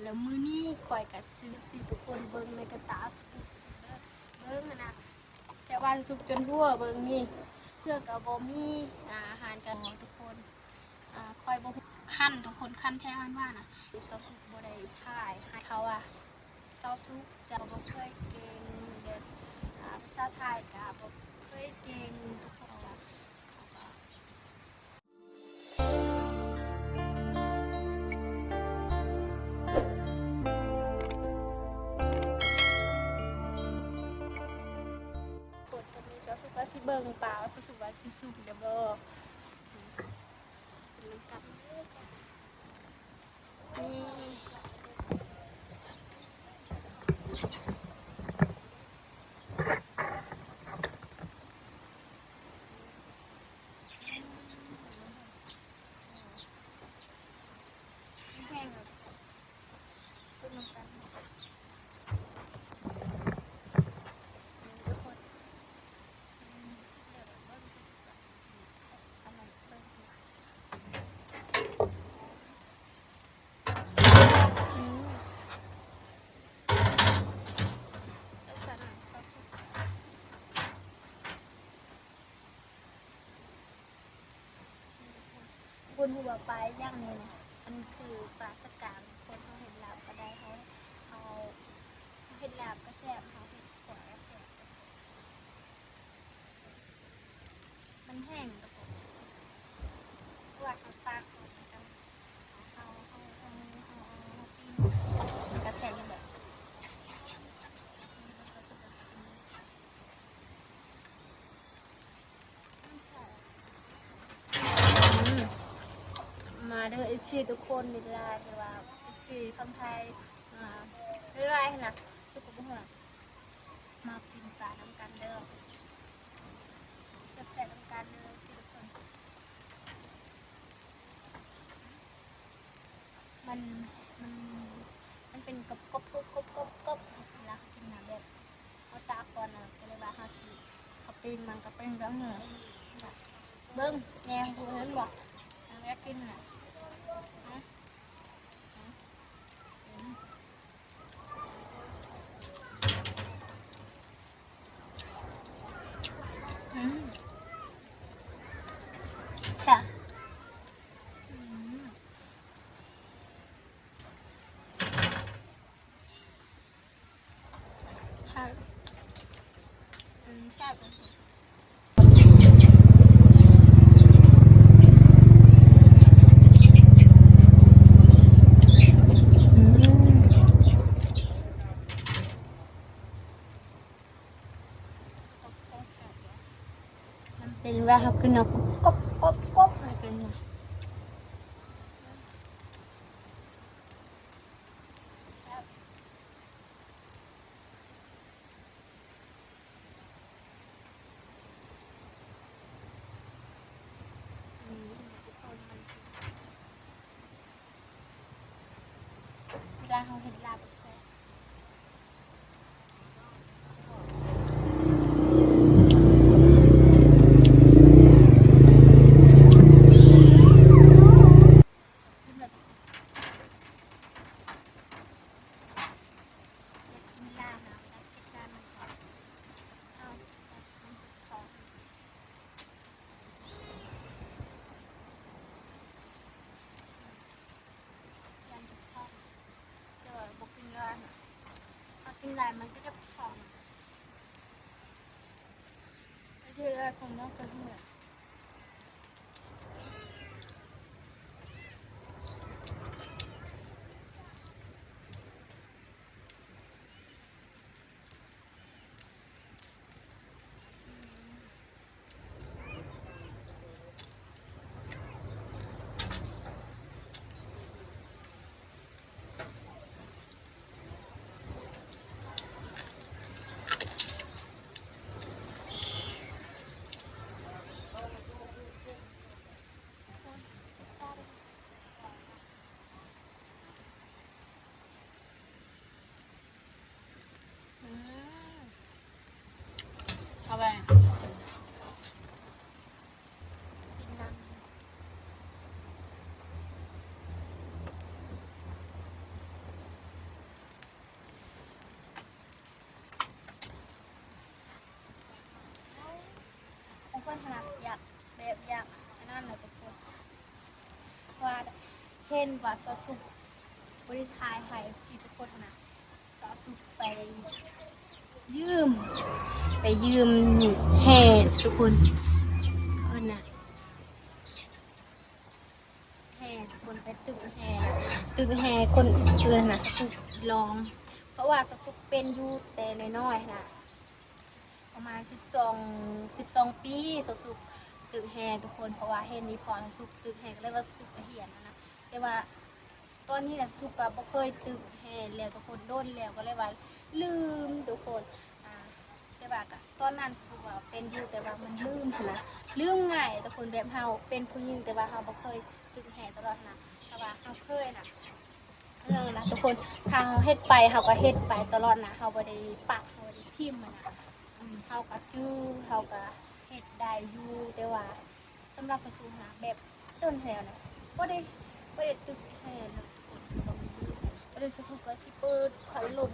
ແລ້ວມື້ນີ້ຂ້ອຍກໍຊິເຮັດໃຫ້ທຸກຄົນເບິ່ງໃນກະຕາສຸກໆເດີ ເບິ່ງຫັ້ນນະ ແຕ່ວ່າສຸກຈົນທົ່ວເບິ່ງນີ້ ເທື່ອກໍບໍ່ມີອາຫານກັນທຸກຄົນ. ອາ ຂ້ອຍບໍ່ ຄັນທຸກຄົນ ຄັນແທ້ ຄັນວ່ານະ ຊາວສຸກບໍ່ໄດ້ຖ່າຍໃຫ້ເຂົາວ່າ ຊາວສຸກຈະບໍ່ເຄີຍເກັ່ງແບບ ອາ ພາສາໄທກໍບໍ່ເຄີຍເກັ່ງທຸກຄົນວ່າ ຄົນກໍມີ ຊາວສຸກວ່າຊິເບິ່ງປາ ຊາວສຸກວ່າຊິສຸກແລ້ວບໍ່ ເບິ່ງນຳກັນເດີຈ້າ ນີ້ ແຫ້ງແລ້ວ ເບິ່ງນຳກັນ ນີ້ທຸກຄົນ ອືມ ສຸກແລ້ວ ເບິ່ງຊິສຸກແລ້ວ ຊິອັນນັ້ນເບິ່ງ ອືມ ເບິ່ງກັນ ຊາວສຸກ ຄົນຮູ້ວ່າປາອີ່ຫຍັງນີ້ນະ ມັນຄືປາສະກາງ ຄົນເຮົາເຮັດລາບກໍໄດ້ ເຮົາ ເຮົາ ເຮົາເຮັດລາບກໍແຊບ ເຮົາເຮັດກ້ອຍກໍແຊບ ມັນແຫ້ງ ເວລາເຮົາຕາກອອກ ເຮົາ ເຮົາ ເຮົາ ເຮົາ ເຮົາ ເຮົາ ເຮົາປີ້ງ ມັນກໍແຊບຢູ່ແຫຼະ. ອືມ ມາເດີ ເອັຟຊີ ທຸກຄົນ ເວລາທີ່ວ່າ ເອັຟຊີ ຝັ່ງໄທ ອ່າ ຫຼາຍໆຫັ້ນນະ ສຸກກໍບໍ່ຮູ້ ມາກິນປານຳກັນເດີ ແຊບໆນຳກັນເດີ ເອັຟຊີ ທຸກຄົນ. ມັນ ມັນ ມັນເປັນກົບໆໆໆ ເວລາເຮົາກິນນະ ແບບເຮົາຕາກກ່ອນນະ ກໍເລີຍວ່າເຮົາຊິ ເຮົາປີ້ງມັນກໍເປັນແບບນີ້ ເບິ່ງ ແຍງ ເຫັນບໍ່ ມັນຢາກກິນນະ ອືມ ແຊບ ອືມ ອືມ ແຊບ ອືມ ມັນເປັນວ່າເຮົາກິນເອົາ ກົບໆໆ ໃຫ້ເປັນ ນີ້ເຫັນບໍ່ທຸກຄົນ ມັນ ເວລາເຮົາເຮັດລາບແຊບ. ຢ້ານເຈັບທ້ອງ ແຕ່ວ່າບໍ່ກິນຫຼາຍນະ ຖ້າກິນຫຼາຍມັນກໍເຈັບທ້ອງ ແຕ່ທີ່ແລກຂອງນ້ອງກໍເໝືອນ. ອືມ ຄົນຫັ້ນນະ ຢາກ ແບບຢາກອັນນັ້ນນະທຸກຄົນ ວ່າເຫັນວ່າສາວສຸກບໍ່ໄດ້ຖ່າຍໃຫ້ເອັຟຊີທຸກຄົນຫັ້ນນະ ສາວສຸກໄປຢືມ ໄປຢືມແຮ່ທຸກຄົນ ເອີ້ນນະ ແຮ່ທຸກຄົນ ໄປຕຶກແຮ່ ຕຶກແຮ່ຄົນອື່ນຫັ້ນນະ ສາວສຸກລອງ ເພາະວ່າສາວສຸກເປັນຢູ່ແຕ່ນ້ອຍໆຫັ້ນນະ ປະມານສິບສອງ ສິບສອງປີ ສາວສຸກຕຶກແຮ່ທຸກຄົນ ເພາະວ່າເຫັນອີ່ພໍ່ສາວສຸກຕຶກແຮ່ ກໍເລີຍວ່າສາວສຸກກໍຮຽນຫັ້ນນະ ແຕ່ວ່າຕອນນີ້ນະ ສາວສຸກກໍບໍ່ເຄີຍຕຶກແຮ່ແລ້ວທຸກຄົນ ດົນແລ້ວ ກໍເລີຍວ່າລືມທຸກຄົນ ອາ ແຕ່ວ່າກໍຕອນນັ້ນສາວສຸກວ່າເປັນຢູ່ ແຕ່ວ່າມັນລືມຫັ້ນນະ ລືມງ່າຍທຸກຄົນ ແບບເຮົາເປັນຜູ້ຍິງ ແຕ່ວ່າເຮົາບໍ່ເຄີຍຕຶກແຮ່ຕະຫຼອດຫັ້ນນະ ຖ້າວ່າເຮົາເຄີຍນະ ເອີ ນະທຸກຄົນ ຖ້າເຮົາເຮັດໄປ ເຮົາກໍເຮັດໄປຕະຫຼອດນະ ເຮົາບໍ່ໄດ້ປະ ເຮົາບໍ່ໄດ້ຖິ້ມຫັ້ນນະ ອືມ ເຮົາກໍຈື່ ເຮົາກໍເຮັດໄດ້ຢູ່ ແຕ່ວ່າສຳລັບສາວສຸກນະ ແບບດົນແລ້ວນະ ບໍ່ໄດ້ ບໍ່ໄດ້ຕຶກແຮ່ເລີຍທຸກຄົນ ກໍເລີຍສາວສຸກກໍຊິເປີດພັດລົມ.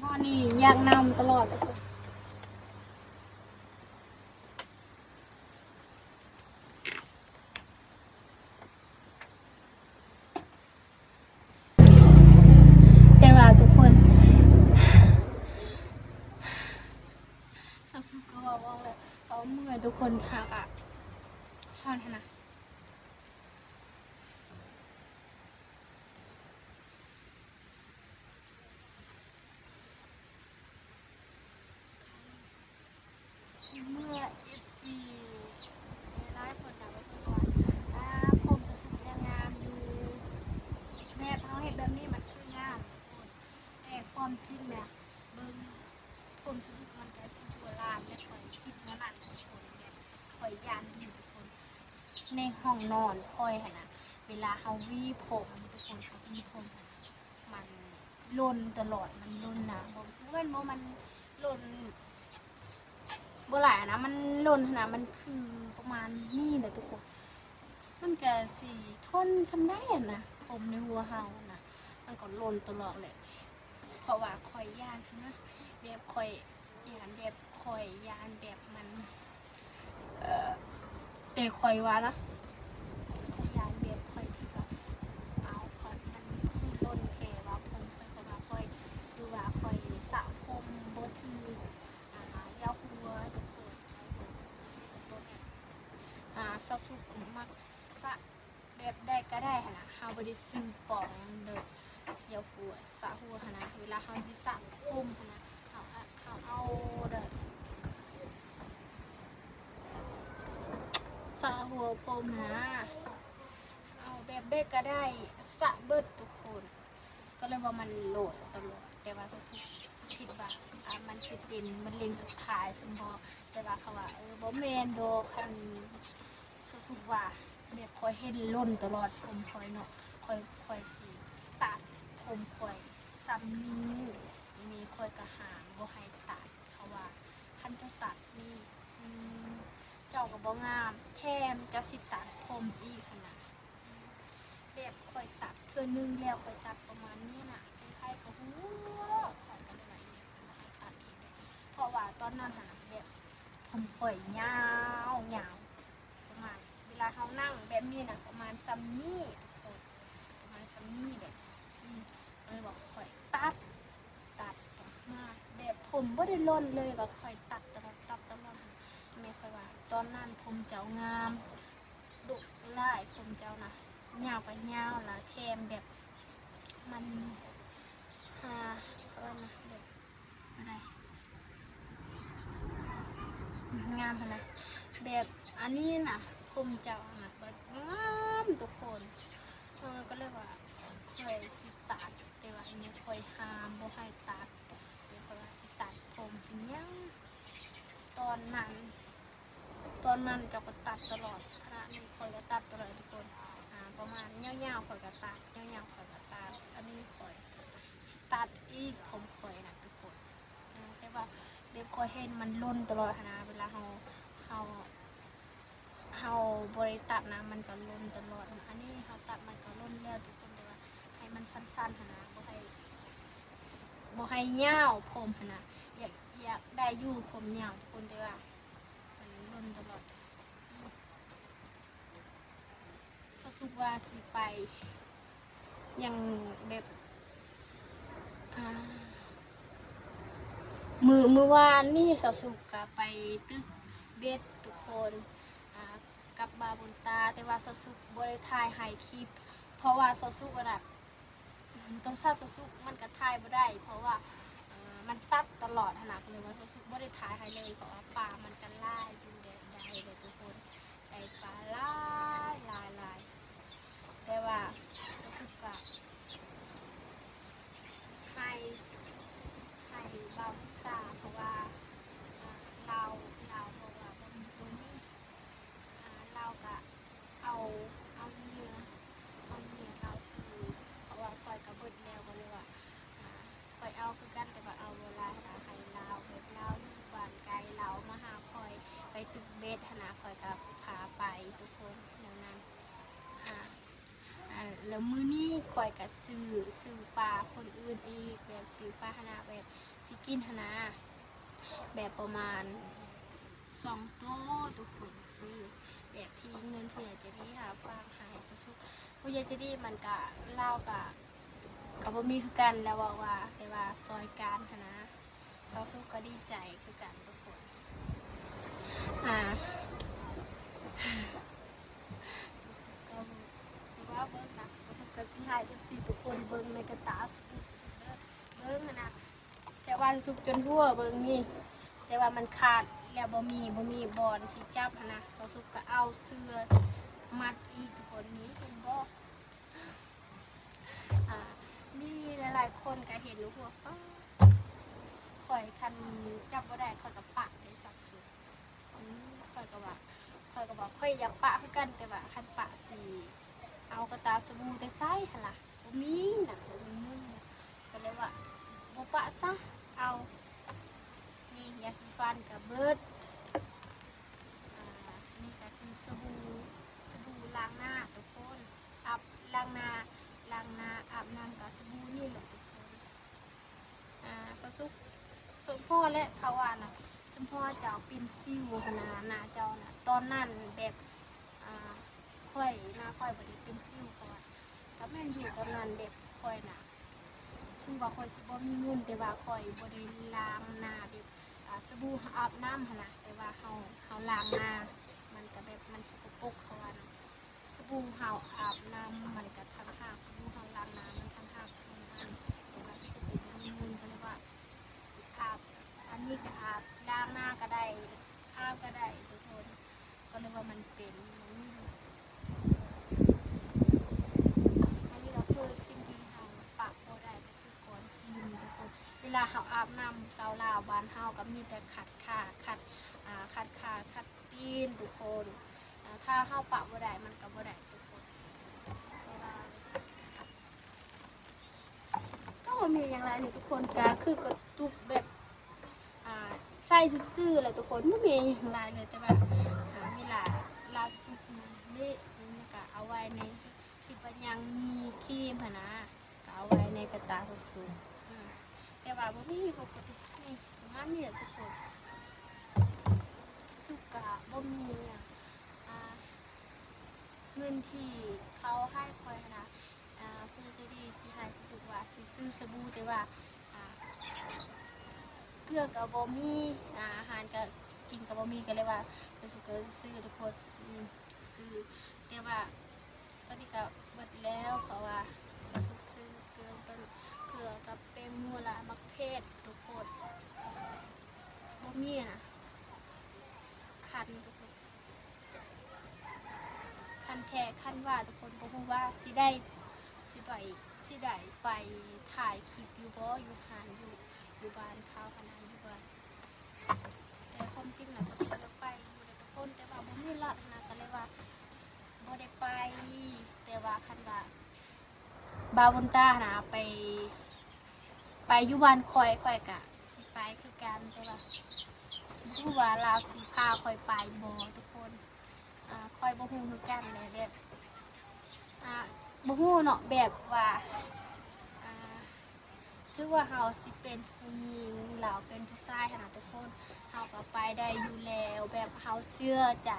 ຮ້ອນໆນີ້ຢາກນ້ຳຕະຫຼອດເລີຍ ແຕ່ວ່າທຸກຄົນ ສາວສຸກກໍເວົ້າອອກແລ້ວ ເພາະເມື່ອຍທຸກຄົນ ຫາກະຮ້ອນຫັ້ນນະ. ເມື່ອເອັຟຊີຫຼາຍໆຄົນນະ ເພິ່ນວ່າ ອາ ຜົມສາວສຸກຍັງງາມຢູ່ ແບບເຮົາເຮັດແບບນີ້ມັນຄືງາມທຸກຄົນ ແຕ່ຄວາມຈິງນະ ເບິ່ງ ຜົມສາວສຸກມັນກະຊິຫົວລ້ານ ແລະ ຂ້ອຍຄິດແນວນັ້ນທຸກຄົນ ແບບຂ້ອຍຢ້ານຢູ່ທຸກຄົນ ໃນຫ້ອງນອນຂ້ອຍຫັ້ນນະ ເວລາເຮົາຫວີຜົມທຸກຄົນ ເຮົາຫວີຜົມຫັ້ນນະ ມັນຫຼົ່ນຕະຫຼອດ ມັນຫຼົ່ນນະ ບໍ່ ບໍ່ແມ່ນວ່າມັນຫຼົ່ນບໍ່ຫຼາຍນະ ມັນຫຼົ່ນຫັ້ນນະ ມັນຄືປະມານນີ້ແຫຼະທຸກຄົນ ມັນກະຊິທົນສ່ຳໃດຫັ້ນນະ ຜົມໃນຫົວເຮົາຫັ້ນນະ ມັນກໍຫຼົ່ນຕະຫຼອດແຫຼະ ເພາະວ່າຂ້ອຍຢ້ານຫັ້ນນະ ແບບຂ້ອຍ ຢ້ານແບບຂ້ອຍ ຢ້ານແບບມັນ ເອີ ແຕ່ຂ້ອຍວ່ານະ ຂ້ອຍຢ້ານແບບຂ້ອຍຄິດວ່າ ເອົາ ຂ້ອຍ ມັນຄືຫຼົ່ນແທ້ວ່າຜົມຂ້ອຍ ເພາະວ່າຂ້ອຍ ຫຼືວ່າຂ້ອຍສະຜົມບໍ່ຖືກ ອາ ຢາຫົວທຸກຄົນ ບໍ່ແມ່ນ ອາ ສາວສຸກມັກສະ ແບບໃດກໍໄດ້ຫັ້ນນະ ເຮົາບໍ່ໄດ້ຊື້ປ່ອງເດີ້ ຢ່າຫົວ ສະຫົວຫັ້ນນະ ເວລາເຮົາຊິສະຜົມຫັ້ນນະ ເຮົາ ເຮົາເອົາເດີ້ ສະຫົວຜົມຫັ້ນນະ ເອົາແບບໃດກໍໄດ້ ສະເບິດທຸກຄົນ ກໍເລີຍວ່າມັນຫຼົ່ນຕະຫຼອດ ແຕ່ວ່າສາວສຸກຄິດວ່າ ອາ ມັນຊິເປັນມະເຮັງສຸດທ້າຍຊັ້ນບໍ ແຕ່ວ່າເຂົາວ່າ ເອີ ບໍ່ແມ່ນດອກ ຄັນ ສາວສຸກວ່າ ແບບຂ້ອຍເຫັນຫຼົ່ນຕະຫຼອດຜົມຂ້ອຍເນາະ ຂ້ອຍ ຂ້ອຍຊິຕັດຜົມຂ້ອຍສ່ຳນີ້ ອີ່ແມ່ຂ້ອຍກໍຫ້າມບໍ່ໃຫ້ຕັດ ເຂົາວ່າ ຄັນເຈົ້າຕັດນີ້ ອືມ ເຈົ້າກໍບໍ່ງາມ ແຖມເຈົ້າຊິຕັດຜົມອີກຫັ້ນນະ ແບບຂ້ອຍຕັດເທື່ອໜຶ່ງແລ້ວ ຂ້ອຍຕັດປະມານນີ້ນະ ໃຜໆກໍຮູ້ ຂ້ອຍກໍເລີຍວ່າ ອີ່ແມ່ຂ້ອຍບໍ່ໃຫ້ຕັດອີກເດ້ ເພາະວ່າຕອນນັ້ນຫັ້ນນະ ແບບຜົມຂ້ອຍຍາວ ຍາວ ປະມານ ເວລາເຮົານັ່ງແບບນີ້ນະ ປະມານສ່ຳນີ້ທຸກຄົນ ປະມານສ່ຳນີ້ແຫຼະ ອືມ ກໍເລີຍວ່າຂ້ອຍຕັດ ຕັດມາ ແບບຜົມບໍ່ໄດ້ຫຼົ່ນເລີຍ ວ່າຂ້ອຍຕັດຕະຫຼອດ ຕັດຕະຫຼອດ ແມ່ຂ້ອຍວ່າ ຕອນນັ້ນຜົມເຈົ້າງາມ ດຸຫຼາຍ ຜົມເຈົ້ານະ ຍາວກໍຍາວ ລະແຖມແບບ ມັນ ຫາ ເອີ້ນນະ ແບບ ອັນໃດ ງາມຫັ້ນນະ ແບບອັນນີ້ນະ ຜົມເຈົ້າຫັ້ນນະ ແບບງາມທຸກຄົນ ເອີ ກໍເລີຍວ່າຂ້ອຍຊິຕັດ ແຕ່ວ່າແມ່ຂ້ອຍຫ້າມບໍ່ໃຫ້ຕັດ ແຕ່ຂ້ອຍວ່າຊິຕັດຜົມເປັນຫຍັງ ຕອນນັ້ນ ຕອນນັ້ນເຈົ້າກໍຕັດຕະຫຼອດ ຂະນະນີ້ຂ້ອຍກໍຕັດຕະຫຼອດທຸກຄົນ ອາ ປະມານຍາວໆຂ້ອຍກໍຕັດ ຍາວໆຂ້ອຍກໍຕັດ ອັນນີ້ຂ້ອຍຊິຕັດອີກຜົມຂ້ອຍນະທຸກຄົນ ອາ ແຕ່ວ່າແບບຂ້ອຍເຫັນມັນຫຼົ່ນຕະຫຼອດຫັ້ນນະ ເວລາເຮົາ ເຮົາ ເຮົາບໍ່ໄດ້ຕັດນະ ມັນກໍຫຼົ່ນຕະຫຼອດ. ອັນນີ້ເຮົາຕັດມັນກໍຫຼົ່ນແລ້ວທຸກຄົນ ແຕ່ວ່າໃຫ້ມັນສັ້ນໆຫັ້ນນະ ບໍ່ໃຫ້ ບໍ່ໃຫ້ຍາວຜົມຫັ້ນນະ. ຢາກ ຢາກໄດ້ຢູ່ຜົມຍາວທຸກຄົນ ແຕ່ວ່າມັນຫຼົ່ນຕະຫຼອດ. ສາວສຸກວ່າຊິໄປຫຍັງແບບ ອ່າ ມື້ ມື້ວານນີ້ສາວສຸກກະໄປຕຶກເບັດທຸກຄົນ ອ່າ ກັບບ່າວບຸນຕາ ແຕ່ວ່າສາວສຸກບໍ່ໄດ້ຖ່າຍໃຫ້ຄລິບ ເພາະວ່າສາວສຸກຫັ້ນນະ ໂທລະສັບສາວສຸກມັນກະຖ່າຍບໍ່ໄດ້ ເພາະວ່າ ເອີ ມັນຕັດຕະຫຼອດຫັ້ນນະ ກໍເລີຍວ່າສາວສຸກບໍ່ໄດ້ຖ່າຍໃຫ້ເລີຍ ເພາະວ່າປາມັນກະຫຼາຍຢູ່ໃດໆເດ້ທຸກຄົນ ໄດ້ປາຫຼາຍໆໆ. ແຕ່ວ່າສາວສຸກກະໃຫ້ ໃຫ້ບ່າວບຸນຕາ ເພາະວ່າ ເອີ ລາວ ລາວບອກວ່າບໍ່ມີ ບໍ່ມີ ອ່າ ລາວກະເອົາ ເອົາເຫຍື່ອ ເອົາເຫຍື່ອລາວຊື້ ເພາະວ່າຂ້ອຍກະເບິດແລ້ວ ກໍເລີຍວ່າ ອ່າ ຂ້ອຍເອົາຄືກັນ ແຕ່ວ່າເອົາບໍ່ຫຼາຍ ລະໃຫ້ລາວ ແບບລາວຢູ່ບ້ານໄກ ລາວມາຫາຂ້ອຍ ໄປຕຶກເບັດຫັ້ນນະ ຂ້ອຍກະພາໄປທຸກຄົນ ແນວນັ້ນ. ອ່າ ແລ້ວມື້ນີ້ຂ້ອຍກະຊື້ ຊື້ປາຄົນອື່ນອີກ ແບບຊື້ປາຫັ້ນນະ ແບບຊິກິນຫັ້ນນະ ແບບປະມານສອງໂຕທຸກຄົນ ຊື້ແບບທີ່ເງິນຜູ້ໃຫຍ່ໃຈດີຫາຝາກໃຫ້ສາວສຸກ. ຜູ້ໃຫຍ່ໃຈດີມັນກະ ລາວກະ ກະບໍ່ມີຄືກັນ ລາວເວົ້າວ່າ ແຕ່ວ່າຊ່ອຍກັນຫັ້ນນະ ສາວສຸກກະດີໃຈຄືກັນທຸກຄົນ. ອ່າ ສາວສຸກກະ ວ່າເບິ່ງນະ ສາວສຸກກະຊິໃຫ້ເອັຟຊີທຸກຄົນເບິ່ງໃນກະຕາສາວສຸກເດີ ເບິ່ງຫັ້ນນະ. ແຕ່ວ່າສາວສຸກຈົນຮົ່ວເບິ່ງນີ້ ແຕ່ວ່າມັນຂາດແລ້ວ ບໍ່ມີ ບໍ່ມີບ່ອນທີ່ຈັບຫັ້ນນະ ສາວສຸກກະເອົາເສື້ອມັດອີກທຸກຄົນ ນີ້ເຫັນບໍ່? ອ່າ ມີຫຼາຍໆຄົນກະເຫັນຢູ່ ພວກ ປ້າ ຂ້ອຍຄັນຈັບບໍ່ໄດ້ ຂ້ອຍກະປະເດ້ ສາວສຸກ. ອືມ ຂ້ອຍກະວ່າ ຂ້ອຍກະວ່າຂ້ອຍຢາກປະຄືກັນ ແຕ່ວ່າຄັນປະຊິເອົາກະຕາສະບູແຕ່ໃສຫັ້ນລະ ບໍ່ມີນະ ບໍ່ມີເງິນ ກະເລີຍວ່າບໍ່ປະຊະ ເອົາ ນີ້ຢາສີຟັນກະເບິດ ອ່າ ນີ້ກະຄືສະບູ ສະບູລ້າງໜ້າທຸກຄົນ ອາບ ລ້າງໜ້າ ລ້າງໜ້າອາບນ້ຳກະສະບູນີ້ແຫຼະທຸກຄົນ. ອ່າ ສາວສຸກ ສົມພໍ້ແຫຼະ ເຂົາວ່ານະ ສົມພໍ້ເຈົ້າເປັນສິວຫັ້ນນະ ໜ້າເຈົ້ານະ ຕອນນັ້ນແບບ ອ່າ ຂ້ອຍ ໜ້າຂ້ອຍບໍ່ໄດ້ເປັນສິວ ເພາະວ່າກະແມ່ນຢູ່ຕອນນັ້ນແບບຂ້ອຍນະ ເຖິງວ່າຂ້ອຍຊິບໍ່ມີເງິນ ແຕ່ວ່າຂ້ອຍບໍ່ໄດ້ລ້າງໜ້າແບບ ອ່າ ສະບູເຮົາອາບນ້ຳຫັ້ນນະ ແຕ່ວ່າເຮົາ ເຮົາລ້າງໜ້າ ມັນກະແບບມັນສົກກະປົກ ເຂົາວ່ານະ. ສະບູເຮົາອາບນ້ຳມັນກະຕ່າງຫາກ ສະບູເຮົາລ້າງໜ້າມັນຕ່າງຫາກ ແຕ່ວ່າສາວສຸກບໍ່ມີເງິນ ກະເລີຍວ່າຊິອາບ ອັນນີ້ກະອາບ ລ້າງໜ້າກະໄດ້ ອາບກະໄດ້ທຸກຄົນ ກະເລີຍວ່າມັນເປັນ ອັນນີ້ກະຄືສິ່ງທີ່ເຮົາປະບໍ່ໄດ້ ກະຄືກ້ອນຫີນທຸກຄົນ ເວລາເຮົາອາບນ້ຳ ຊາວລາວບ້ານເຮົາກະມີແຕ່ຂັດຂາ ຂັດ ອ່າ ຂັດຂາ ຂັດຕີນທຸກຄົນ. ອ່າ ຖ້າເຮົາປະບໍ່ໄດ້ ມັນກະບໍ່ໄດ້ທຸກຄົນ ເພາະວ່າ ກະບໍ່ມີຫຍັງຫຼາຍນີ້ທຸກຄົນ ກະຄືກະຕຸກແບບ ອ່າ ໃສ່ຊື່ໆແຫຼະທຸກຄົນ ບໍ່ມີຫຍັງຫຼາຍເລີຍ ແຕ່ວ່າ ອ່າ ເວລາລ່າສຸດນີ້ ນີ້ກະເອົາໄວ້ໃນ ຄິດວ່າຍັງມີຄຣີມຫັ້ນນະ ກະເອົາໄວ້ໃນກະຕ່າຂອງສາວສຸກ ອືມ ແຕ່ວ່າບໍ່ມີປົກກະຕິ ນີ້ປະມານນີ້ແຫຼະທຸກຄົນ ສາວສຸກກະບໍ່ມີຫຍັງ ອ່າ ເງິນທີ່ເຂົາໃຫ້ຂ້ອຍຫັ້ນນະ ອ່າ ຜູ້ໃຫຍ່ໃຈດີຊິໃຫ້ສາວສຸກວ່າຊິຊື້ສະບູ ແຕ່ວ່າ ອ່າ ເກືອກະບໍ່ມີ ອາຫານກະກິນກະບໍ່ມີ ກະເລີຍວ່າສາວສຸກກະຊື້ທຸກຄົນ ອືມ ຊື້ ແຕ່ວ່າ ຕອນນີ້ກະເບິດແລ້ວ ເພາະວ່າສາວສຸກຊື້ເກືອ ເກືອກັບແປ້ງນົວ ລະໝາກເຜັດທຸກຄົນ ບໍ່ມີຫັ້ນນະ ຄັນທຸກຄົນ ຄັນແທ້ຄັນວ່າທຸກຄົນ ບໍ່ຮູ້ວ່າຊິໄດ້ ຊິໄປ ຊິໄດ້ໄປຖ່າຍຄລິບຢູ່ບໍ່ ຢູ່ຫັ້ນ ຢູ່ ຢູ່ບ້ານເຂົາຫັ້ນນະ ຢູ່ບ້ານ ແຕ່ຄວາມຈິງນະ ສາວສຸກຢາກໄປຢູ່ເດ້ທຸກຄົນ ແຕ່ວ່າບໍ່ມີລົດຫັ້ນນະ ກະເລີຍວ່າບໍ່ໄດ້ໄປ ແຕ່ວ່າຄັນວ່າບ່າວບຸນຕາຫັ້ນນະ ໄປ ໄປຢູ່ບ້ານຂ້ອຍ ຂ້ອຍກະຊິໄປຄືກັນ ແຕ່ວ່າບໍ່ຮູ້ວ່າລາວຊິພາຂ້ອຍໄປບໍ່ທຸກຄົນ. ອ່າ ຂ້ອຍບໍ່ຮູ້ຄືກັນແຫຼະ ແບບ ອ່າ ບໍ່ຮູ້ເນາະ ແບບວ່າ ອ່າ ຖືວ່າເຮົາຊິເປັນຜູ້ຍິງ ລາວເປັນຜູ້ຊາຍຫັ້ນນະທຸກຄົນ ເຮົາກໍໄປໄດ້ຢູ່ແລ້ວ ແບບເຮົາເຊື່ອໃຈ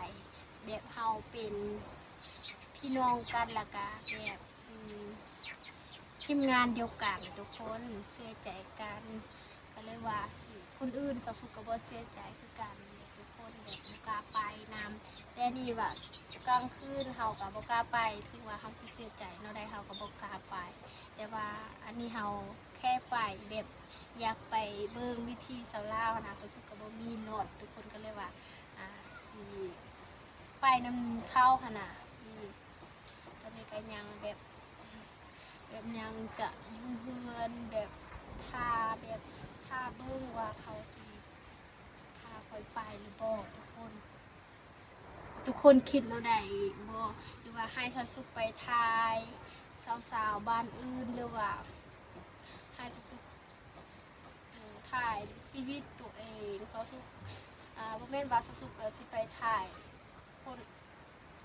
ແບບເຮົາເປັນພີ່ນ້ອງກັນ ແລ້ວກະແບບ ອືມ ທີມງານດຽວກັນທຸກຄົນ ເຊື່ອໃຈກັນ ກໍເລີຍວ່າຊິ ຄົນອື່ນສາວສຸກກໍບໍ່ເຊື່ອໃຈຄືກັນແຫຼະທຸກຄົນ ແບບບໍ່ກ້າໄປນຳ ແຕ່ນີ້ວ່າກາງຄືນເຮົາກໍບໍ່ກ້າໄປ ເຖິງວ່າເຮົາຊິເຊື່ອໃຈແນວໃດເຮົາກໍບໍ່ກ້າໄປ ແຕ່ວ່າອັນນີ້ເຮົາແຄ່ໄປແບບຢາກໄປເບິ່ງວິຖີຊາວລາວຫັ້ນນະ ສາວສຸກກໍບໍ່ມີລົດ ທຸກຄົນກໍເລີຍວ່າ ອ່າ ຊິໄປນຳເຂົາຫັ້ນນະ ອືມ ຕອນນີ້ກໍຍັງແບບ ແບບຍັງຈະຢູ່ເຮືອນ ແບບຖ້າ ແບບຖ້າເບິ່ງວ່າເຂົາຊິພາຂ້ອຍໄປຫຼືບໍ່ທຸກຄົນ. ທຸກຄົນຄິດແນວໃດບໍ່? ຫຼືວ່າໃຫ້ສາວສຸກໄປຖ່າຍສາວໆບ້ານອື່ນ ຫຼືວ່າໃຫ້ສາວສຸກ ເອີ ຖ່າຍຊີວິດຕົວເອງ ສາວສຸກ ອ່າ ບໍ່ແມ່ນວ່າສາວສຸກ ເອີ ຊິໄປຖ່າຍຄົນ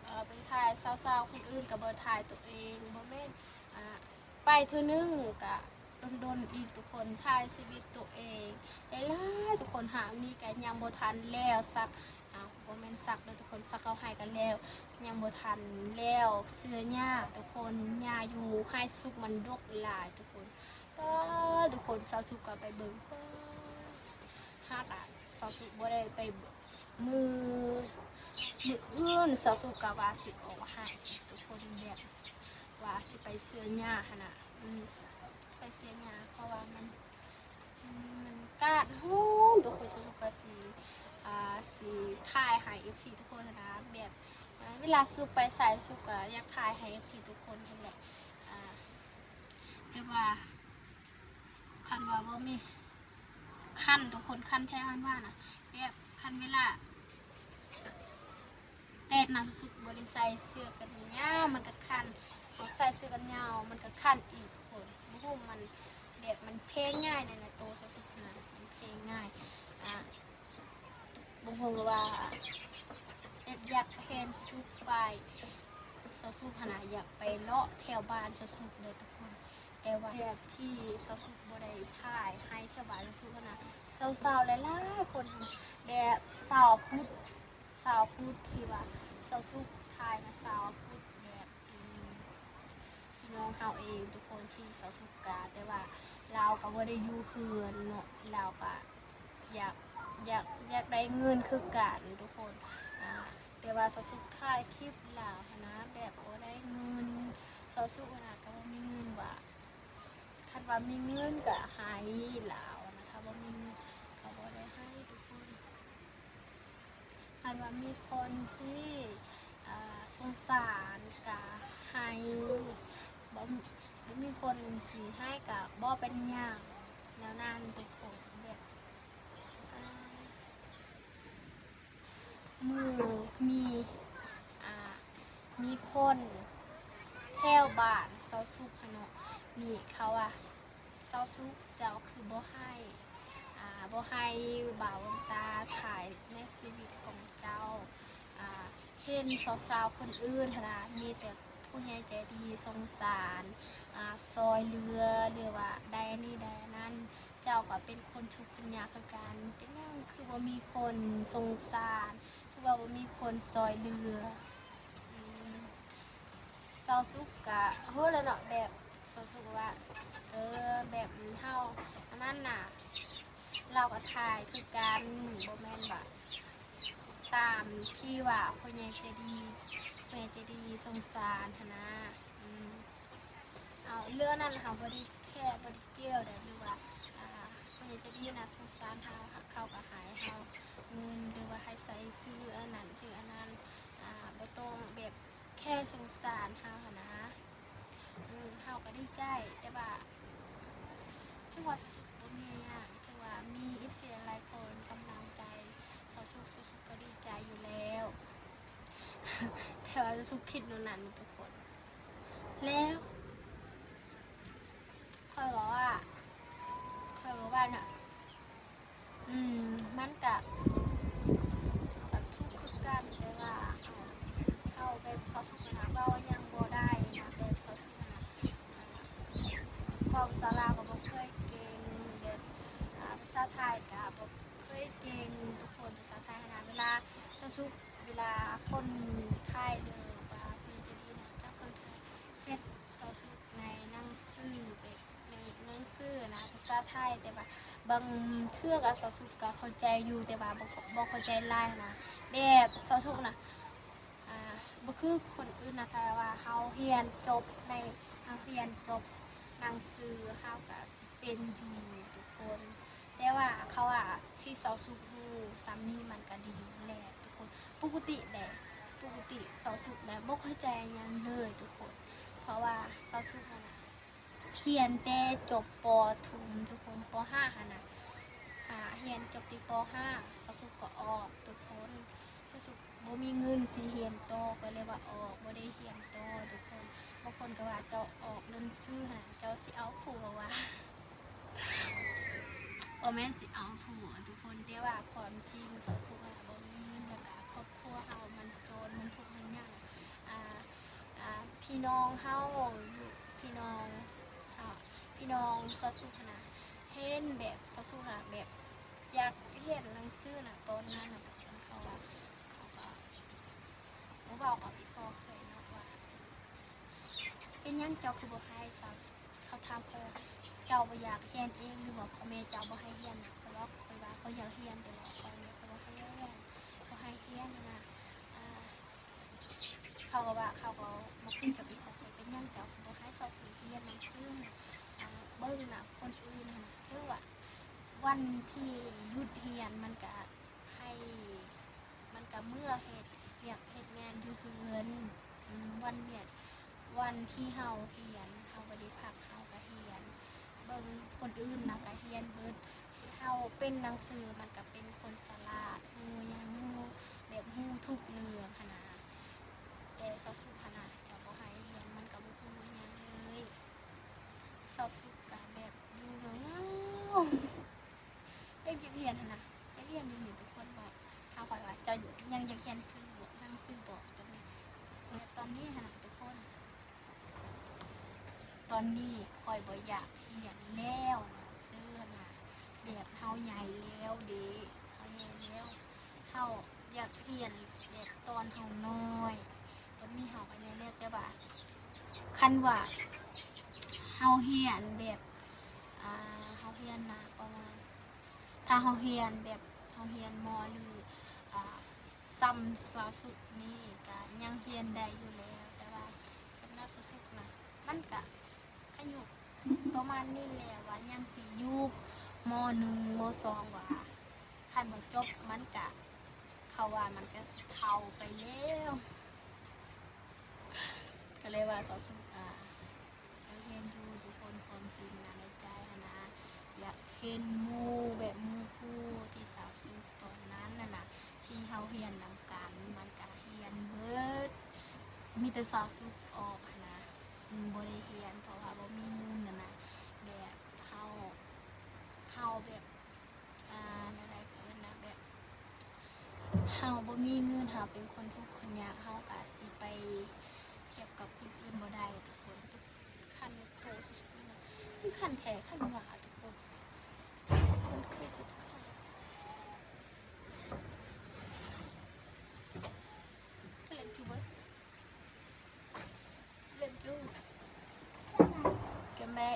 ເອີ ໄປຖ່າຍສາວໆຄົນອື່ນ ກໍບໍ່ຖ່າຍຕົວເອງ ບໍ່ແມ່ນ ອ່າ ໄປເທື່ອໜຶ່ງກະດົນໆອີກທຸກຄົນ ຖ່າຍຊີວິດຕົວເອງຫຼາຍໆ ທຸກຄົນ ຫາກນີ້ກະຍັງບໍ່ທັນແລ້ວ ສັກ ອ່າ ບໍ່ແມ່ນສັກເດີທຸກຄົນ ສັກເຂົາໃຫ້ກັນແລ້ວ ຍັງບໍ່ທັນແລ້ວ ເຊື້ອຫຍ້າທຸກຄົນ ຫຍ້າຢູ່ໄຮ່ສຸກມັນດົກຫຼາຍທຸກຄົນ ປ້າ ທຸກຄົນ ສາວສຸກກໍໄປເບິ່ງ ປ້າ ຫາກ ອ່າ ສາວສຸກບໍ່ໄດ້ໄປເບິ່ງ ມື້ ມື້ອື່ນສາວສຸກກະວ່າຊິອອກໃຫ້ທຸກຄົນ ແບບວ່າຊິໄປເຊື້ອຫຍ້າຫັ້ນນະ ອືມ ໄປເຊື້ອຫຍ້າ ເພາະວ່າມັນ ມັນກາດຮ້ອນທຸກຄົນ ສາວສຸກກະຊິ ອ່າ ຊິຖ່າຍໃຫ້ເອັຟຊີທຸກຄົນຫັ້ນນະ ແບບ ເວລາສາວສຸກໄປໃສ ສາວສຸກກະຢາກຖ່າຍໃຫ້ເອັຟຊີທຸກຄົນຫັ້ນແຫຼະ ອ່າ ແບບວ່າ ຄັນວ່າບໍ່ມີ ຄັນທຸກຄົນ ຄັນແທ້ ຄັນວ່ານະ ແບບຄັນເວລາແດດນະ ສາວສຸກບໍ່ໄດ້ໃສ່ເສື້ອແຂນຍາວ ມັນກໍຄັນ ໃສ່ເສື້ອແຂນຍາວ ມັນກໍຄັນອີກທຸກຄົນ ບໍ່ຮູ້ມັນ ແບບມັນແພງງ່າຍນະ ໂຕສາວສຸກນະ ມັນແພງງ່າຍ ອ່າ ບາງຄົນກໍວ່າ ແບບຢາກເຫັນສາວສຸກໄປ ສາວສຸກຫັ້ນນະ ຢາກໄປເລາະແຖວບ້ານສາວສຸກເດີທຸກຄົນ ແຕ່ວ່າແບບທີ່ສາວສຸກບໍ່ໄດ້ຖ່າຍໃຫ້ແຖວບ້ານສາວສຸກຫັ້ນນະ ສາວໆຫຼາຍໆຄົນ ແບບຊາວພຸດ ຊາວພຸດທີ່ວ່າສາວສຸກຖ່າຍນະ ຊາວພຸດ ແບບ ອືມ ພີ່ນ້ອງເຮົາເອງທຸກຄົນທີ່ສາວສຸກກະ ແຕ່ວ່າລາວກໍບໍ່ໄດ້ຢູ່ເຮືອນເນາະ ລາວກະຢາກ ຢາກ ຢາກໄດ້ເງິນຄືກັນທຸກຄົນ ອ່າ ແຕ່ວ່າສາວສຸກຖ່າຍຄລິບລາວຫັ້ນນະ ແບບບໍ່ໄດ້ເງິນ ສາວສຸກຫັ້ນນະກໍບໍ່ມີເງິນວ່າ ຄັນວ່າມີເງິນກະໃຫ້ລາວນະ ຖ້າບໍ່ມີເງິນກໍບໍ່ໄດ້ໃຫ້ທຸກຄົນ. ຄັນວ່າມີຄົນທີ່ ອ່າ ສົງສານກະໃຫ້ ບໍ່ ບໍ່ມີຄົນຊິໃຫ້ກະບໍ່ເປັນຫຍັງ ແນວນັ້ນທຸກຄົນ ແບບ ອ່າ ມື້ມີ ອ່າ ມີຄົນແຖວບ້ານສາວສຸກຫັ້ນເນາະ ມີເຂົາວ່າ ສາວສຸກ ເຈົ້າຄືບໍ່ໃຫ້ ອ່າ ບໍ່ໃຫ້ບ່າວບຸນຕາຖ່າຍໃນຊີວິດຂອງເຈົ້າ ອ່າ ເຫັນສາວໆຄົນອື່ນຫັ້ນນະ ມີແຕ່ຜູ້ໃຫຍ່ໃຈດີສົງສານ ອ່າ ຊ່ອຍເຫຼືອ ຫຼືວ່າໄດ້ອັນນີ້ໄດ້ອັນນັ້ນ ເຈົ້າກໍເປັນຄົນທຸກຄົນຍາກຄືກັນ ເປັນຫຍັງຄືບໍ່ມີຄົນສົງສານ ຄືວ່າບໍ່ມີຄົນຊ່ອຍເຫຼືອ? ອືມ ສາວສຸກກະຮູ້ແລ້ວເນາະ ແບບສາວສຸກວ່າ ເອີ ແບບເຮົາອັນນັ້ນນະ ລາວກໍຖ່າຍຄືກັນ ບໍ່ແມ່ນວ່າຕາມທີ່ວ່າຜູ້ໃຫຍ່ໃຈດີ ຜູ້ໃຫຍ່ໃຈດີສົງສານຫັ້ນນະ ອືມ ເອົາ ເລື່ອງນັ້ນເຮົາບໍ່ໄດ້ແຄ ບໍ່ໄດ້ກ່ຽວໃດ ຫຼືວ່າ ອ່າ ຜູ້ໃຫຍ່ໃຈດີນະສົງສານເຮົາ ເຂົາກໍໃຫ້ເຮົາເງິນ ຫຼືວ່າໃຫ້ໃສ່ຊື້ອັນນັ້ນຊື້ອັນນັ້ນ ອ່າ ບໍ່ຕ້ອງແບບ ແຄ່ສົງສານເຮົາຫັ້ນນະ ເອີ ເຮົາກໍດີໃຈ ແຕ່ວ່າ ຖືວ່າສາວສຸກບໍ່ມີຫຍັງ ຖືວ່າມີເອັຟຊີຫຼາຍໆຄົນກຳລັງໃຈສາວສຸກ ສາວສຸກກໍດີໃຈຢູ່ແລ້ວ ແຕ່ວ່າສາວສຸກຄິດແນວນັ້ນທຸກຄົນ ແລ້ວ ຂ້ອຍເວົ້າວ່າ ຂ້ອຍເວົ້າວ່ານະ ອືມ ມັນກະ ກະທຸກຄືກັນ ແຕ່ວ່າ ເຮົາ ສາວສຸກຫັ້ນນະເວົ້າຫຍັງບໍ່ໄດ້ນະ ແບບສາວສຸກຫັ້ນນະ ເວົ້າພາສາລາວກໍບໍ່ເຄີຍເກັ່ງ ແບບ ອາ ພາສາໄທກໍບໍ່ເຄີຍເກັ່ງທຸກຄົນ. ພາສາໄທຫັ້ນນະ ເວລາສາວສຸກ ເວລາຄົນໄທ ຫຼືວ່າຜູ້ໃຫຍ່ໃຈດີນະ ຈະເພິ່ນເຊັດສາວສຸກໃນໜັງສື ແບບ ໃນໜັງສືນະ ພາສາໄທ ແຕ່ວ່າບາງເທື່ອກໍສາວສຸກກໍເຂົ້າໃຈຢູ່ ແຕ່ວ່າບໍ່ ບໍ່ເຂົ້າໃຈຫຼາຍນະ. ແບບສາວສຸກນະ ອ່າ ບໍ່ຄືຄົນອື່ນນະ ຖ້າວ່າເຮົາຮຽນຈົບໃນ ເຮົາຮຽນຈົບໜັງສື ເຮົາກໍຊິເປັນຢູ່ທຸກຄົນ. ແຕ່ວ່າເຂົາວ່າທີ່ສາວສຸກຮູ້ສ່ຳນີ້ມັນກໍດີແລ້ວທຸກຄົນ. ປົກກະຕິແຫຼະ ປົກກະຕິສາວສຸກແຫຼະ ບໍ່ເຂົ້າໃຈຫຍັງເລີຍທຸກຄົນ ເພາະວ່າສາວສຸກຫັ້ນນະ ຮຽນແຕ່ຈົບ ປ.ຖົມ ທຸກຄົນ ປ.ຫ້າ ຫັ້ນນະ ອ່າ ຮຽນຈົບແຕ່ ປ.ຫ້າ ສາວສຸກກໍອອກທຸກຄົນ. ສາວສຸກບໍ່ມີເງິນຊິຮຽນຕໍ່ ກໍເລີຍວ່າອອກ ບໍ່ໄດ້ຮຽນຕໍ່ທຸກຄົນ. ບາງຄົນກໍວ່າເຈົ້າອອກໜັງສືຫັ້ນນະ ເຈົ້າຊິເອົາຜົວຫວາ? ບໍ່ແມ່ນຊິເອົາຜົວທຸກຄົນ ແຕ່ວ່າຄວາມຈິງສາວສຸກຫັ້ນນະບໍ່ມີເງິນ ແລ້ວກະຄອບຄົວເຮົາມັນຈົນ ມັນທຸກມັນຍາກ ອ່າ ອ່າ ພີ່ນ້ອງເຮົາ ພີ່ນ້ອງເຮົາ ພີ່ນ້ອງສາວສຸກຫັ້ນນະ ເຫັນແບບສາວສຸກຫັ້ນນະ ແບບຢາກຮຽນໜັງສືນະ ຕອນນັ້ນນະ ທຸກຄົນ ເຂົາວ່າ ເຂົາກໍມາເວົ້າກັບອີ່ພໍ່ຂ້ອຍເນາະວ່າ ເປັນຫຍັງເຈົ້າຄືບໍ່ໃຫ້ສາວ ເຂົາຖາມຂ້ອຍວ່າ ເຈົ້າບໍ່ຢາກຮຽນເອງ ຫຼືວ່າພໍ່ແມ່ເຈົ້າບໍ່ໃຫ້ຮຽນນະ? ຂ້ອຍບອກ ຂ້ອຍວ່າຂ້ອຍຢາກຮຽນ ແຕ່ວ່າພໍ່ແມ່ເຂົາບໍ່ໃຫ້ຮຽນ ບໍ່ໃຫ້ຮຽນຫັ້ນນະ. ອ່າ ເຂົາກໍວ່າ ເຂົາກໍມາຄຸຍກັບອີ່ພໍ່ຂ້ອຍ ເປັນຫຍັງເຈົ້າຄືບໍ່ໃຫ້ສາວສຸກຮຽນໜັງສື? ອ່າ ເບິ່ງນະ ຄົນອື່ນຫັ້ນນະ ຖືວ່າວັນທີ່ຢຸດຮຽນມັນກະໃຫ້ ມັນກະເມືອເຮັດວຽກເຮັດງານຢູ່ເຮືອນ. ອືມ ວັນວຽກ ວັນທີ່ເຮົາຮຽນ ເຮົາບໍ່ໄດ້ພັກ ເຮົາກະຮຽນ. ເບິ່ງຄົນອື່ນນະກະຮຽນເບິດ ເຮົາເປັນໜັງສື ມັນກະເປັນຄົນສະຫຼາດ ຮູ້ຫຍັງ ຮູ້ແບບ ຮູ້ທຸກເລື່ອງຫັ້ນນະ. ແຕ່ສາວສຸກຫັ້ນນະ ເຈົ້າບໍ່ໃຫ້ຮຽນ ມັນກະບໍ່ຮູ້ຫຍັງເລີຍ. ສາວສຸກກະແບບຢູ່ເຫງົາໆ ຍັງຢາກຮຽນຫັ້ນນະ ຢາກຮຽນຢູ່ນີ້ ທຸກຄົນເວົ້າຫາຂ້ອຍວ່າ ເຈົ້າຍັງຢາກຮຽນຊື່ບໍ່ ໜັງສືບໍ່? ຕອນນີ້ ແບບຕອນນີ້ຫັ້ນນະ ທຸກຄົນ ຕອນນີ້ຂ້ອຍບໍ່ຢາກຮຽນແລ້ວ ໜັງສືຫັ້ນນະ ແບບເຮົາໃຫຍ່ແລ້ວເດ້ ເຮົາໃຫຍ່ແລ້ວ ເຮົາຢາກຮຽນແບບຕອນເຮົານ້ອຍ. ຕອນນີ້ເຮົາກໍຍັງແລ້ວ ແຕ່ວ່າຄັນວ່າເຮົາຮຽນແບບ ອ່າ ເຮົາຮຽນນະປະມານ ຖ້າເຮົາຮຽນແບບເຮົາຮຽນ ມໍ ຫຼື ອ່າ ສ່ຳສາວສຸກນີ້ກະຍັງຮຽນໄດ້ຢູ່ແລ້ວ ແຕ່ວ່າສຳລັບສາວສຸກນະ ມັນກະອາຍຸປະມານນີ້ແລ້ວ ວ່າຍັງຊິຢູ່ ມໍໜຶ່ງ ມໍສອງ ວ່າ ຄັນບໍ່ຈົບມັນກະ ເຂົາວ່າມັນກະເຖົ້າໄປແລ້ວ ກໍເລີຍວ່າສາວສຸກ ອ່າ ຢາກຮຽນຢູ່ທຸກຄົນ ຄວາມຈິງນະ ໃນໃຈຫັ້ນນະ ຢາກເຫັນໝູ່ແບບໝູ່ຄູ່ທີ່ສາວສຸກຕອນນັ້ນຫັ້ນນະ ທີ່ເຮົາຮຽນນຳກັນ ມັນກະຮຽນເບິດ ມີແຕ່ສາວສຸກອອກຫັ້ນນະ ບໍ່ໄດ້ຮຽນ ເພາະວ່າບໍ່ມີເງິນຫັ້ນນະ ແບບເຮົາ ເຮົາແບບ ອ່າ ແນວໃດເອີ້ນນະ ແບບເຮົາບໍ່ມີເງິນ ເຮົາເປັນຄົນທຸກຄົນຍາກ ເຮົາກະຊິໄປທຽບກັບຄົນອື່ນບໍ່ໄດ້ທຸກຄົນ. ຄັນໂຕສຸດໆ ມັນຄັນແທ້ຄັນຫວາທຸກຄົນ ມັນຄືຈຸດຄັນ ກໍເລັນຈູເບີ ເລັນຈູ ແກແມ່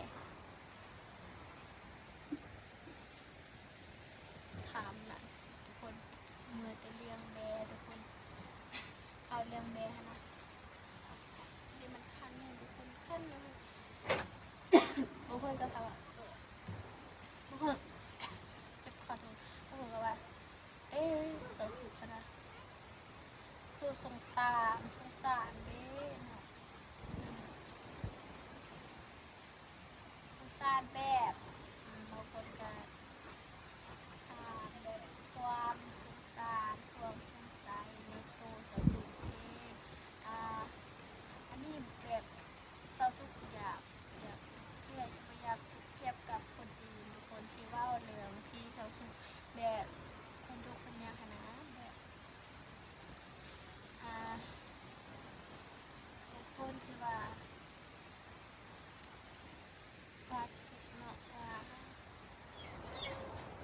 ຖາມນະທຸກຄົນ ເມື່ອແຕ່ລ້ຽງແບ້ທຸກຄົນ ເຂົາລ້ຽງແບ້ຫັ້ນນະ ນີ້ມັນຄັນແຮງທຸກຄົນ ຄັນແຮງ ບາງຄົນກໍຖາມວ່າ ເອີ ບາງຄົນ ເຈັບຄໍໂທດ ບາງຄົນກໍວ່າ ເອີ ສາວສຸກຫັ້ນນະ ຄືສົງສານ ສົງສານເດ້ເນາະ ອືມ ສົງສານແບບ ອືມ ບາງຄົນກໍຖາມແບບຄວາມສົງສານ ຄວາມສົງໄສໃນໂຕສາວສຸກເອງ ອ່າ ອັນນີ້ແບບ ສາວສຸກຢາກ ຢາກປຽບທຽບ ບໍ່ຢາກປຽບທຽບກັບຄົນອື່ນ ຫຼືຄົນທີ່ເວົ້າເລື່ອງທີ່ສາວສຸກແບບຄົນທຸກຄົນຍາກຫັ້ນນະ ແບບ ອ່າ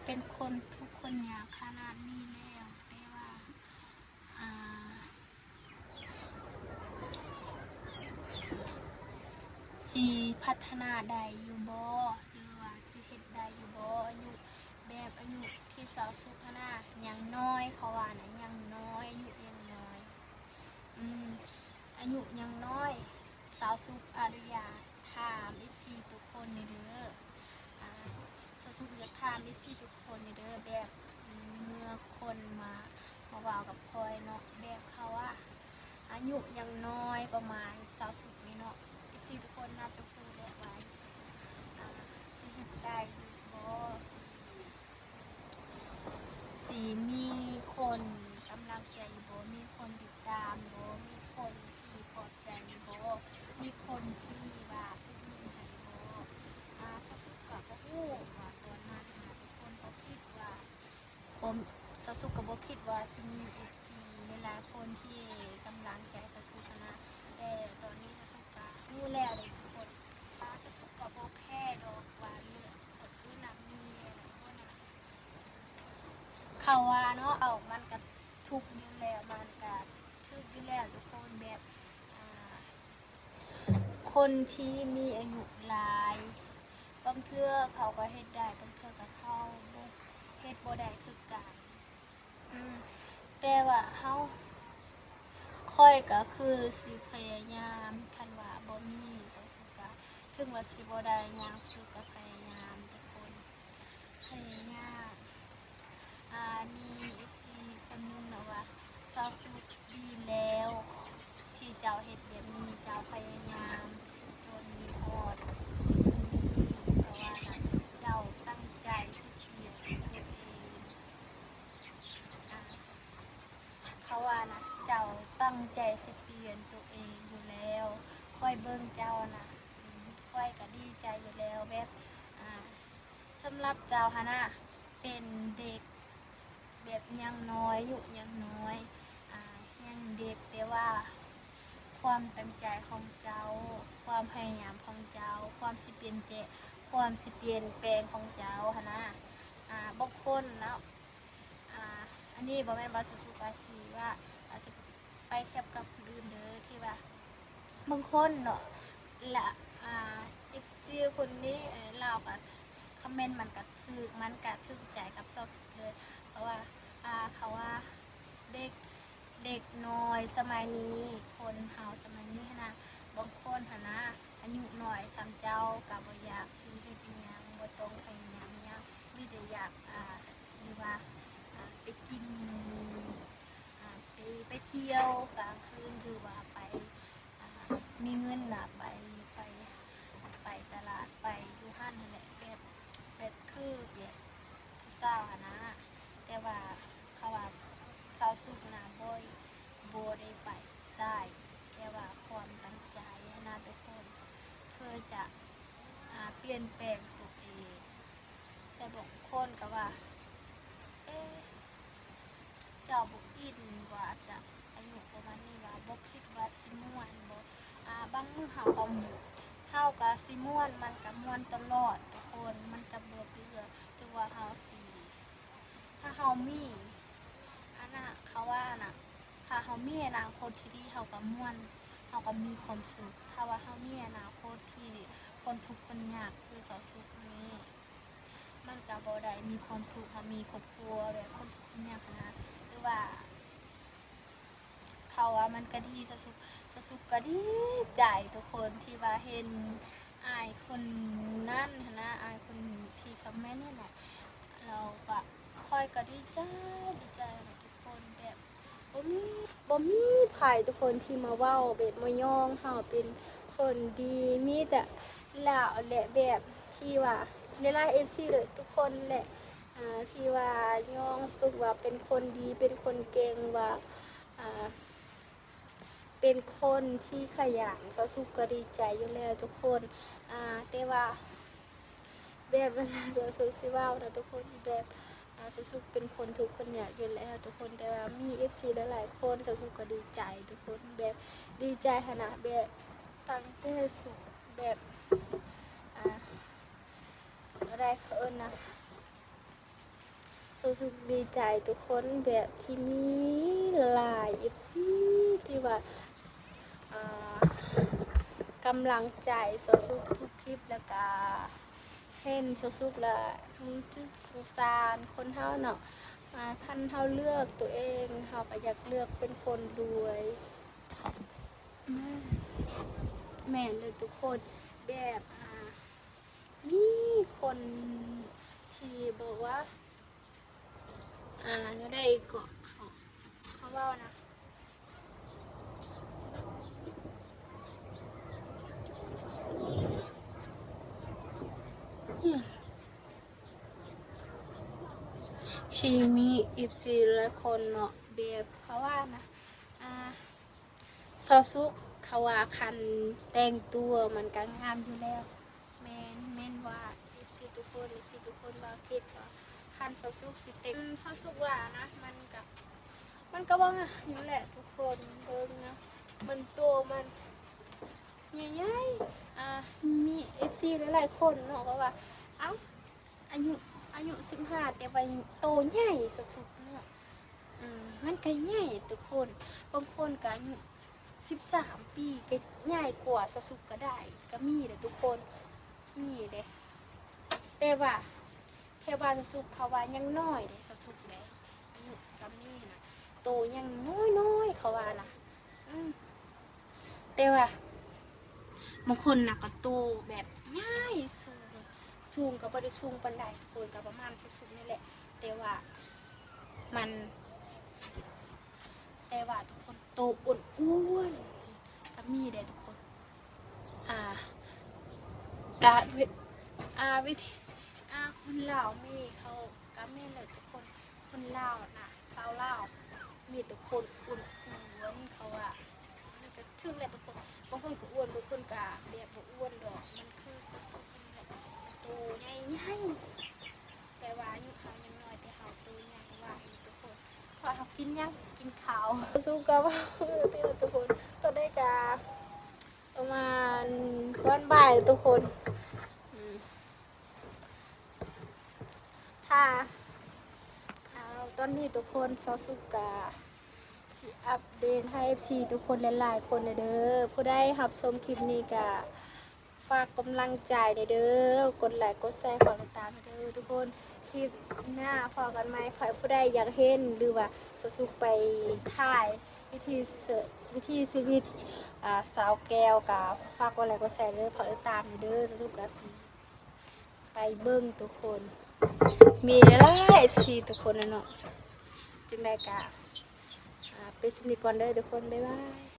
ເປັນຄົນທຸກຄົນຍາກຂະໜາດນີ້ແລ້ວ ແຕ່ວ່າ ອ່າ ຊິພັດທະນາໄດ້ຢູ່ບໍ່ ຫຼືວ່າຊິເຮັດໄດ້ຢູ່ບໍ່? ອາຍຸ ແບບອາຍຸທີ່ຊາວສຸກຫັ້ນນະ ຍັງນ້ອຍ ເຂົາວ່ານະ ຍັງນ້ອຍ ອາຍຸຍັງນ້ອຍ ອືມ ອາຍຸຍັງນ້ອຍ ຊາວສຸກອະນຸຍາດຖາມເອັຟຊີທຸກຄົນແດ່ເດີ ອາ ຊາວສຸກຢາກຖາມເອັຟຊີທຸກຄົນແດ່ເດີ ແບບ ເມື່ອຄົນມາ ມາເວົ້າກັບຂ້ອຍເນາະ ແບບເຂົາວ່າອາຍຸຍັງນ້ອຍ ປະມານຊາວສຸກນີ້ເນາະ ເອັຟຊີທຸກຄົນໜ້າຈະຮູ້ແຫຼະວ່າອາຍຸຊາວສຸກ ອາ ຊິເຮັດໄດ້ຢູ່ບໍ່ ຊິ ຊິມີຄົນກຳລັງໃຈຢູ່ບໍ່ ມີຄົນຕິດຕາມບໍ່ ມີຄົນທີ່ປອບໃຈຢູ່ບໍ່ ມີຄົນທີ່ວ່າອຸດໜູນໃຫ້ບໍ່ ອາ ຊາວສຸກກະບໍ່ຮູ້ວ່າຕອນນັ້ນຫັ້ນນະ ທຸກຄົນກໍຄິດວ່າ ບໍ່ ຊາວສຸກກໍບໍ່ຄິດວ່າຊິມີເອັຟຊີຫຼາຍໆຄົນທີ່ກຳລັງໃຈຊາວສຸກຫັ້ນນະ ແຕ່ຕອນນີ້ຊາວສຸກກະຮູ້ແລ້ວເດ້ທຸກຄົນ ອາ ຊາວສຸກກໍບໍ່ແຄດອກວ່າເລື່ອງຄົນອື່ນນະ ມີຫຼາຍໆຄົນຫັ້ນນະ ເຂົາວ່າເນາະ ເອົາ ມັນກະທຸກຢູ່ແລ້ວ ມັນກະຖືກຢູ່ແລ້ວທຸກຄົນ ແບບ ອາ ຄົນທີ່ມີອາຍຸຫຼາຍ ບາງເທື່ອເຂົາກໍເຮັດໄດ້ ບາງເທື່ອກໍເຂົາບໍ່ ເຮັດບໍ່ໄດ້ຄືກັນ ອືມ ແຕ່ວ່າເຮົາ ຂ້ອຍກໍຄືຊິພະຍາຍາມ ຄັນວ່າບໍ່ມີຊາວສຸກ ເຖິງວ່າຊິບໍ່ໄດ້ຫຍັງ ສຸກກໍພະຍາຍາມທຸກຄົນ ພະຍາຍາມ ອາ ມີເອັຟຊີຄົນໜຶ່ງເນາະວ່າ ຊາວສຸກ ດີແລ້ວທີ່ເຈົ້າເຮັດແບບນີ້ ເຈົ້າພະຍາຍາມຈົນຮອດມື້ນີ້ ເພາະວ່ານະ ເຈົ້າຕັ້ງໃຈຊິປ່ຽນຕົວເອງ ອາ ເຂົາວ່ານະ ເຈົ້າຕັ້ງໃຈຊິປ່ຽນຕົວເອງຢູ່ແລ້ວ ຂ້ອຍເບິ່ງເຈົ້ານະ ອືມ ຂ້ອຍກໍດີໃຈຢູ່ແລ້ວ ແບບ ອາ ສຳລັບເຈົ້າຫັ້ນນະ ເປັນເດັກແບບຍັງນ້ອຍ ອາຍຸຍັງນ້ອຍ ອາ ຍັງເດັກ ແຕ່ວ່າຄວາມຕັ້ງໃຈຂອງເຈົ້າ ຄວາມພະຍາຍາມຂອງເຈົ້າ ຄວາມຊິປ່ຽນແຈ ຄວາມຊິປ່ຽນແປງຂອງເຈົ້າຫັ້ນນະ ອາ ບາງຄົນເນາະ ອາ ອັນນີ້ບໍ່ແມ່ນວ່າຊາວສຸກວ່າຊິວ່າ ອາ ຊິໄປທຽບກັບຄົນອື່ນເດີ ທີ່ວ່າ ບາງຄົນເນາະ ລະ ອາ ເອັຟຊີຄົນນີ້ ລາວກະຄອມເມັນມັນກະຖືກ ມັນກະຖືກໃຈກັບຊາວສຸກເລີຍ ເພາະວ່າ ອາ ເຂົາວ່າເດັກ ເດັກນ້ອຍສະໄໝນີ້ ຄົນເຮົາສະໄໝນີ້ຫັ້ນນະ ບາງຄົນຫັ້ນນະ ອາຍຸນ້ອຍສ່ຳເຈົ້າກະບໍ່ຢາກຊິເຮັດອີ່ຫຍັງ ບໍ່ຕ້ອງພະຍາຍາມອີ່ຫຍັງ ມີແຕ່ຢາກ ອາ ຫຼືວ່າ ອາ ໄປກິນ ອາ ໄປ ໄປທ່ຽວກາງຄືນ ຫຼືວ່າໄປ ອາ ມີເງິນນະ ໄປ ໄປ ໄປຕະຫຼາດ ໄປຢູ່ຫັ້ນຫັ້ນແຫຼະ ແບບ ແບບຄືແບບຜູ້ສາວຫັ້ນນະ ແຕ່ວ່າເຂົາວ່າຊາວສຸກນະ ບໍ່ ບໍ່ໄດ້ໄປໃສ ແຕ່ວ່າຄວາມຕັ້ງໃຈຫັ້ນນະທຸກຄົນ ເພື່ອຈະ ອາ ປ່ຽນແປງຕົວເອງ ແຕ່ບາງຄົນກໍວ່າ ເອ ເຈົ້າບໍ່ອິນວ່າຈະອາຍຸປະມານນີ້ວ່າ ບໍ່ຄິດວ່າຊິມ່ວນບໍ່ ອາ ບາງມື້ເຮົາກໍ ເຮົາກໍຊິມ່ວນ ມັນກໍມ່ວນຕະຫຼອດທຸກຄົນ ມັນຈະບໍ່ເບື່ອ ຖືວ່າເຮົາຊິ ຖ້າເຮົາມີ ອັນນະ ເຂົາວ່ານະ ຖ້າເຮົາມີອະນາຄົດທີ່ດີ ເຮົາກໍມ່ວນ ເຮົາກໍມີຄວາມສຸກ ຖ້າວ່າເຮົາມີອະນາຄົດທີ່ຄົນທຸກຄົນຍາກ ຄືຊາວສຸກນີ້ ມັນກະບໍ່ໄດ້ມີຄວາມສຸກ ເຮົາມີຄອບຄົວແບບຄົນທຸກຄົນຍາກຫັ້ນນະ ຫຼືວ່າ ເຂົາວ່າມັນກະດີ ຊາວສຸກ ຊາວສຸກກະດີໃຈທຸກຄົນ ທີ່ວ່າເຫັນອ້າຍຄົນນັ້ນຫັ້ນນະ ອ້າຍຄົນທີ່ຄອມເມັນຫັ້ນນະ ແລ້ວກະຂ້ອຍກະດີໃຈ ດີໃຈນະທຸກຄົນ ແບບ ບໍ່ມີ ບໍ່ມີໃຜທຸກຄົນທີ່ມາເວົ້າແບບມາຍ້ອງເຮົາເປັນຄົນດີ ມີແຕ່ລາວແຫຼະ ແບບທີ່ວ່າຫຼາຍໆເອັຟຊີເລີຍທຸກຄົນແຫຼະ ອາ ທີ່ວ່າຍ້ອງສຸກວ່າເປັນຄົນດີ ເປັນຄົນເກັ່ງ ວ່າ ອາ ເປັນຄົນທີ່ຂະຫຍັນ ຊາວສຸກກໍດີໃຈຢູ່ແລ້ວທຸກຄົນ ອາ ແຕ່ວ່າ ແບບເວລາຊາວສຸກຊິເວົ້ານະທຸກຄົນ ແບບ ອາ ຊາວສຸກເປັນຄົນທຸກຄົນຍາກຢູ່ແລ້ວທຸກຄົນ ແຕ່ວ່າມີເອັຟຊີຫຼາຍໆຄົນ ຊາວສຸກກໍດີໃຈທຸກຄົນ ແບບດີໃຈຫັ້ນນະ ແບບຕັ້ງແຕ່ສຸກ ແບບ ອາ ບໍ່ໄດ້ ເຂົາເອີ້ນນະ ຮູ້ສຶກດີໃຈທຸກຄົນ ແບບທີ່ມີຫຼາຍເອັຟຊີທີ່ວ່າ ອ່າ ກຳລັງໃຈຊາວສຸກທຸກຄລິບ ແລ້ວກະເຫັນຊາວສຸກລະຮູ້ສຶກສົງສານຄົນເຮົາເນາະ. ອ່າ ຄັນເຮົາເລືອກຕົວເອງ ເຮົາກະຢາກເລືອກເປັນຄົນລວຍ. ແມ່ນ ແມ່ນເລີຍທຸກຄົນ ແບບ ອ່າ ມີຄົນທີ່ບອກວ່າ ອ່າ ແນວໃດເກາະ ເຂົາ ເຂົາເວົ້ານະ ທີ່ມີເອັຟຊີຫຼາຍຄົນເນາະ ແບບເຂົາວ່ານະ ອ່າ ຊາວສຸກ ເຂົາວ່າຄັນແຕ່ງຕົວມັນກະງາມຢູ່ແລ້ວ. ແມ່ນ ແມ່ນວ່າເອັຟຊີທຸກຄົນ ເອັຟຊີທຸກຄົນວ່າຄິດວ່າ ຄັນຊາວສຸກຊິແຕ່ງ ຊາວສຸກວ່ານະ ມັນກະ ມັນກະບໍ່ງາມຢູ່ແຫຼະທຸກຄົນ ເບິ່ງນະ ມັນໂຕມັນໃຫຍ່ໆ. ອ່າ ມີເອັຟຊີຫຼາຍໆຄົນເນາະ ເຂົາວ່າ ເອົ້າ ອາຍຸ ອາຍຸສິບຫ້າ ແຕ່ວ່າໂຕໃຫຍ່ຊາວສຸກເນາະ. ອືມ ມັນກະໃຫຍ່ທຸກຄົນ ບາງຄົນກະອາຍຸສິບສາມປີກະໃຫຍ່ກວ່າຊາວສຸກກະໄດ້ ກະມີເດ້ທຸກຄົນ ມີເດ້. ແຕ່ວ່າ ແຕ່ວ່າຊາວສຸກເຂົາວ່າຍັງນ້ອຍເດ້ ຊາວສຸກເດ້ ອາຍຸສ່ຳນີ້ນະ ໂຕຍັງນ້ອຍໆ ເຂົາວ່ານະ. ອືມ ແຕ່ວ່າບາງຄົນນະກະໂຕແບບໃຫຍ່ ສູງ ສູງກະບໍ່ໄດ້ສູງປານໃດທຸກຄົນ ກະປະມານຊາວສຸກນີ້ແຫຼະ ແຕ່ວ່າມັນ ແຕ່ວ່າທຸກຄົນໂຕອ້ວນໆ ກະມີເດ້ທຸກຄົນ. ອ່າ ກະ ວິ ອ່າ ວິທີ ອ່າ ຄົນລາວມີ ເຂົາກະແມ່ນແຫຼະທຸກຄົນ ຄົນລາວນະ ຊາວລາວມີແຕ່ຄົນອ້ວນໆ ເຂົາວ່າ ມັນກະຖືກແຫຼະທຸກຄົນ ບາງຄົນກະອ້ວນ ບາງຄົນກະແບບບໍ່ອ້ວນດອກ ມັນຄືຊາວສຸກຫັ້ນແຫຼະ ໂຕໃຫຍ່ໆ. ແຕ່ວ່າອາຍຸເຮົາຍັງນ້ອຍ ແຕ່ເຮົາໂຕໃຫຍ່ໄວທຸກຄົນ ເພາະເຮົາກິນຫຍັງ? ກິນເຂົ້າ. ຊາວສຸກກະເວົ້າຕິລະທຸກຄົນ ຕອນນີ້ກະປະມານຕອນບ່າຍທຸກຄົນ. ອືມ ຖ້າ ເອົາ ຕອນນີ້ທຸກຄົນ ຊາວສຸກກະຊິອັບເດດໃຫ້ເອັຟຊີທຸກຄົນຫຼາຍໆຄົນເດີ. ຜູ້ໃດຮັບຊົມຄລິບນີ້ກະ ຝາກກຳລັງໃຈແດ່ເດີ ກົດໄລກົດແຊ ຝາກຕິດຕາມແດ່ເດີທຸກຄົນ. ຄລິບໜ້າພໍ້ກັນໃໝ່ ໃຜຜູ້ໃດຢາກເຫັນ ຫຼືວ່າຊາວສຸກໄປຖ່າຍວິທີ ວິຖີຊີວິດ ອ່າ ສາວແກ້ວ ກະຝາກກົດໄລກົດແຊເດີ ຝາກຕິດຕາມແດ່ເດີ. ຊາວສຸກກະຊິໄປເບິ່ງທຸກຄົນ ມີຫຼາຍໆເອັຟຊີທຸກຄົນນະເນາະ. ຈັ່ງໃດກະ ອ່າ ປິດສ່ຳນີ້ກ່ອນເດີທຸກຄົນ ບາຍບາຍ.